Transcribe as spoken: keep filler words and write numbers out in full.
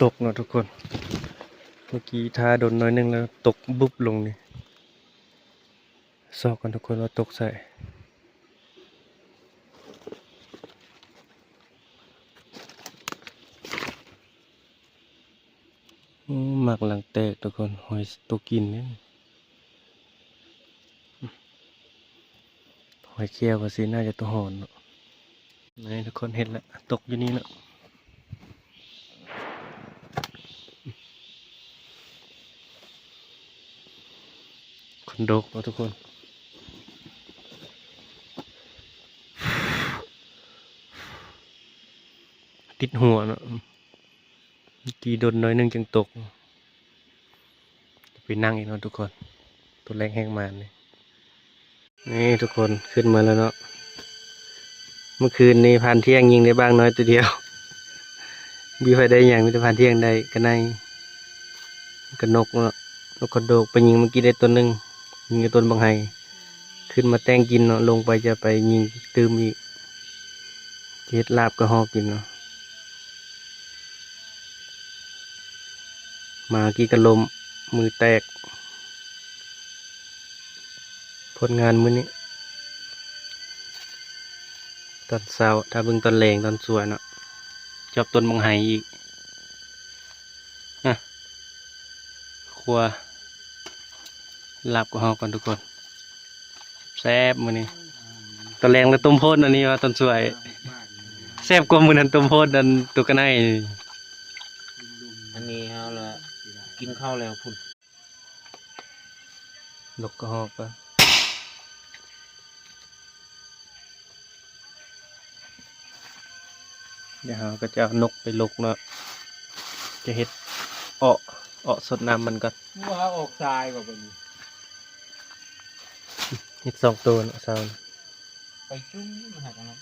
ตกเนาะทุกคน เมื่อกี้ท่าโดนหน่อยหนึ่งแล้วตกบุบลงนี่ ซอกกันทุกคนว่าตกใส่ โอ้ หมากหลังแตกทุกคน หอยตัวกินเนี่ย หอยเชลล์ก็สิน่าจะตัวหอนเนาะ นี่ทุกคนเห็นแล้ว ตกอยู่นี่เนาะ คนดกเนาะทุกคน ติดหัวเนาะ เมื่อกี้โดนหน่อยหนึ่งจังตก ไปนั่งอีกเนาะทุกคน ตัวแรกแห้งมานนี่ นี่ทุกคนขึ้นมาแล้วเนาะ เมื่อคืนนี้พานเที่ยงยิงได้บ้างน้อยตัวเดียว มีใครได้หยัง มีแต่พานเที่ยงได้กะไน กะนกเนาะ นกกระโดก ไปยิงเมื่อกี้ได้ตัวหนึ่ง ยิงอยู่ต้นบักไฮ ขึ้นมาแต่งกินเนาะ ลงไปจะไปยิงตื่มอีก จะเฮ็ดลาบกะฮอกกินเนาะ หมากี้กะลม มือแตก ผลงานมื้อนี้ ตอนเช้า ถ้าเบิ่งตอนแลงตอนสวยเนาะ จอบต้นบักไฮอีก อ่ะ ครัว ลาบกะฮอกก่อนทุกคน แซ่บมื้อนี้ ตอนแลงแล้วต้มพ่นอันนี้ว่าตอนสวย แซ่บกว่ามื้อนั้นต้มพ่นอันตัวกะไน อันนี้เฮาละกินข้าวแล้วพุ้น นกกะฮอกปะ เดี๋ยวเฮาก็จะเอานกไปลกเนาะ จะเฮ็ดเออ เออสดน้ำมันก่อน ว่าออกทรายกว่าบัดนี้ เฮ็ดสองตัวเนาะ เช้านี้ ไปจุ่มมันหักเนาะ